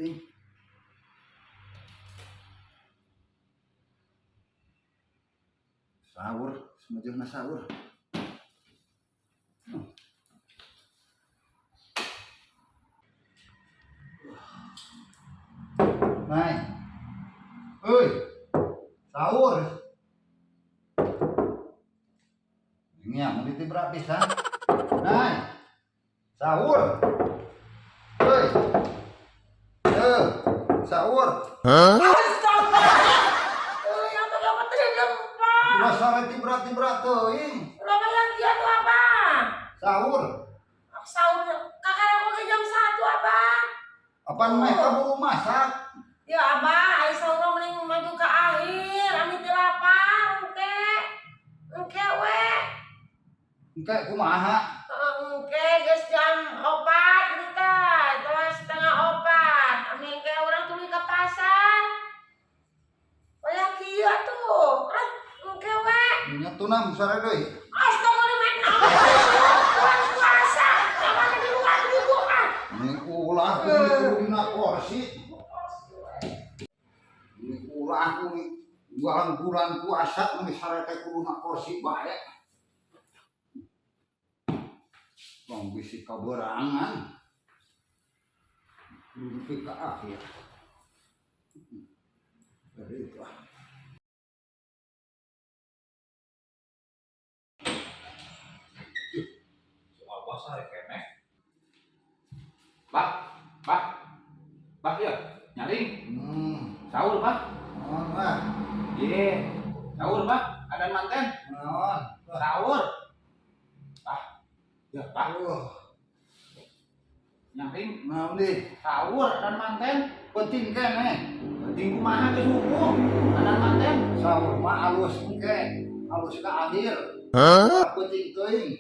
Penting. Sahur, semajuna sahur. Nay. Oi. Sahur. Ini yang mau ditibrak pisan. Nay. Sahur. Oi. Eh, sahur. Euy, atuh dapat teh lempar. Ulah sare tibrak-tibrak teuing. Ulah bayang dia tuh apa? Sahur. Sahur kakak aku ke jam 1 apa? Apaan meh kaburu masak? Ya abah, ai sahur mah mending maju ke akhir, ami teu lapar, engke. Engke we. Engke kumaha? Heeh, engke geus jam 4 gitu tah, itu 3:30. Ami engke urang tuluy ka pasar. Wayah kieu atuh. Ah, engke we. Nya tunam sare deui. Astagfirullahaladzim. Bulan puasa, namanya di luar juga ah. Ini ulah kudu dina kursi. Ini ulah kudu bulan-bulan puasa meni sare teh kudu na kursi bae. Tong bisi kaberangan. Kudu nepi ka akhir. Dari itu ah. Soal puasa ya keneh. Bah, bah, bah ya, nyaring, sahur bah. Naon mah? Iya, sahur bah, ada manten, Naon? Sahur. Bah, ya bah, nyaring, Naon di? Sahur ada manten. Penting keneh. Penting kumaha ke subuh, ada manten. Sahur mah alus engke, alus ka akhir. Penting teuing.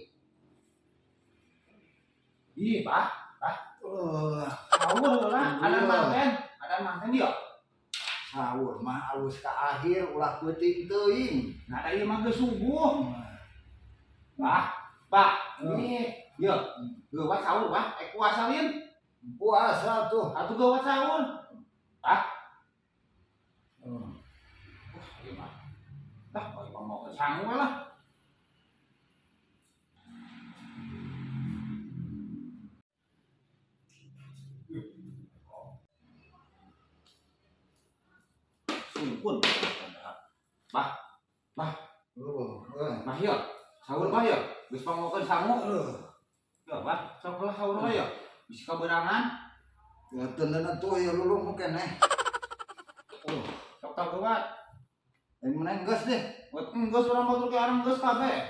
Iya bah, bah, sahur lah, ada manten dia. Sahur mah alus ka akhir ulah penting teuing. Nah, ada ieu mah ke subuh. Bah, bah, ini, ya, geuwat sahur bah, puasa lin, Puasa tuh. Atuh geuwat sahur. Bah, wah, ieu mah. Dah, kalau ieu mah mau ke sangu we lah. Sungkun. Bah, bah, bah ya. Sahur bah ya. Geus pangokeun sangu. Ya, bah, sok lah sahur lah ya. Bisi kaberangan. Ya teu tuh ya lulung mu keneh. Sok tah geuwat. Meneng geus deh. Buat geus urang batur ke arang geus kabeh.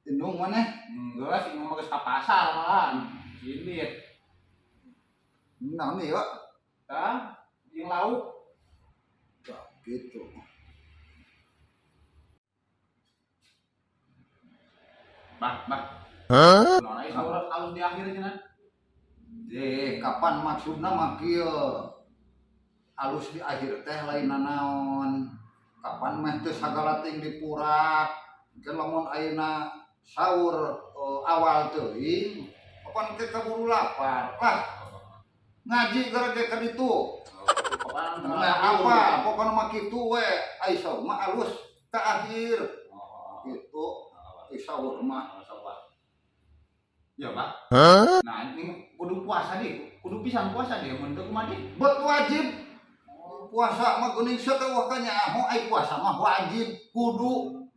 Indung maneh? Geus indung mah geus ka pasar malahan. Indit. Naon ieu? Tah, jeung lauk. Tah, gitu. Bah, bah. Naon aya sahur alus di akhir cenah? Kapan maksudna mah kieu? Alus di akhir teh lain nanaon. Kapan meh teu sagala ting dipurak. Engke lamun ayeuna sahur awal teuing, kapan teh kaburu lapar. Lah, ngaji gara ge ka ditu. Nah, apa? Pokona mah kitu we. Ai sahur mah alus ka akhir. Gitu. Ai sahur mah. Ya, Pak. Nah, ini kudu puasa deh. Kudu pisan puasa deh. Mun teu kumaha deh? Bet wajib. Puasa mah geuning sateuah ka nyaho ai puasa mah wajib kudu.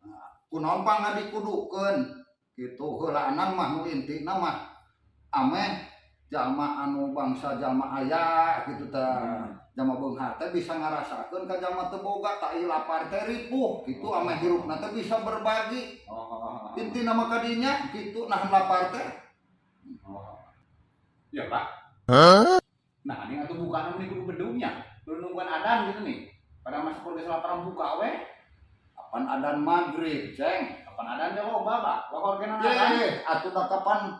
Nah, kunaon pangna dikudukeun? Kitu heulaanan mah nu intina mah ameh jalma anu bangsa jalma aya kitu tah. Jalma beunghar teh bisa ngarasakeun ka jalma teu boga tah ieu lapar teh ripuh kitu ameh hirupna teh bisa berbagi. Intina mah kadinya kitu nahan lapar teh. Ya, Pak. Nah, ini atuh bukaan nih kudu bedugnya. Kudu nungguan adan gitu nih. Pada masuk geus laparan buka we. Kapan adan maghrib, Ceng? Kapan adan teh loba, Pak? Wakor kena adan. Atuh da kapan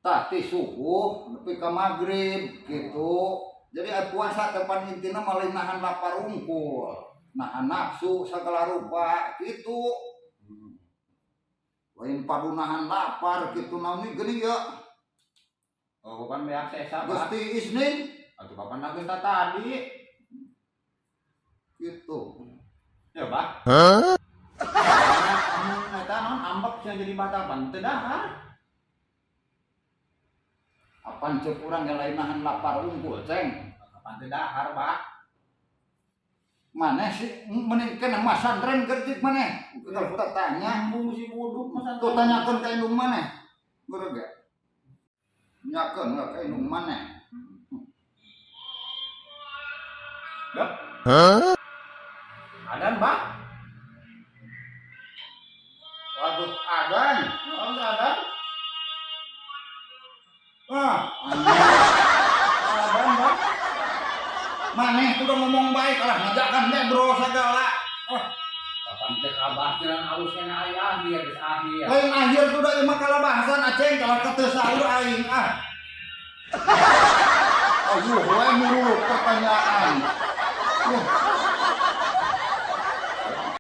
tah ti subuh nepi ka maghrib gitu. Jadi puasa teh pan intina mah lain nahan lapar unggul, nahan nafsu segala rupa gitu. Lain padu nahan lapar gitu naon geuning ya. Oh, bukan beak sesa, Bah. Geus ti Isnin. Atuh kapan geus tadi? Gitu. Ya, Bah. Hah? Eta naon ambek cenah jadi batal pan teu dahar. Apan cek urang yang lain nahan lapar unggul, Ceng. Kapan teu dahar, Bah? Maneh sih mending kena masantren kerjik maneh. Kalau kita tanya, Nyambung si buduk masa. Tuh tanyakeun ka indung maneh. Bener gak? Nyakeun lah ka indung maneh. Dap. Adan, Bah. Waduh, adan. Oh, adan. Ah, anjing. Adan, Bah. Maneh udah ngomong baik lah ngajakan deh bro segala. Oh, kapan cek abah jalan alus kena ai akhir geus akhir. Lain akhir tuh udah emang kalau bahasan aceng kalau kete sahur aing ah. Aduh, wae muruluk pertanyaan. Wah.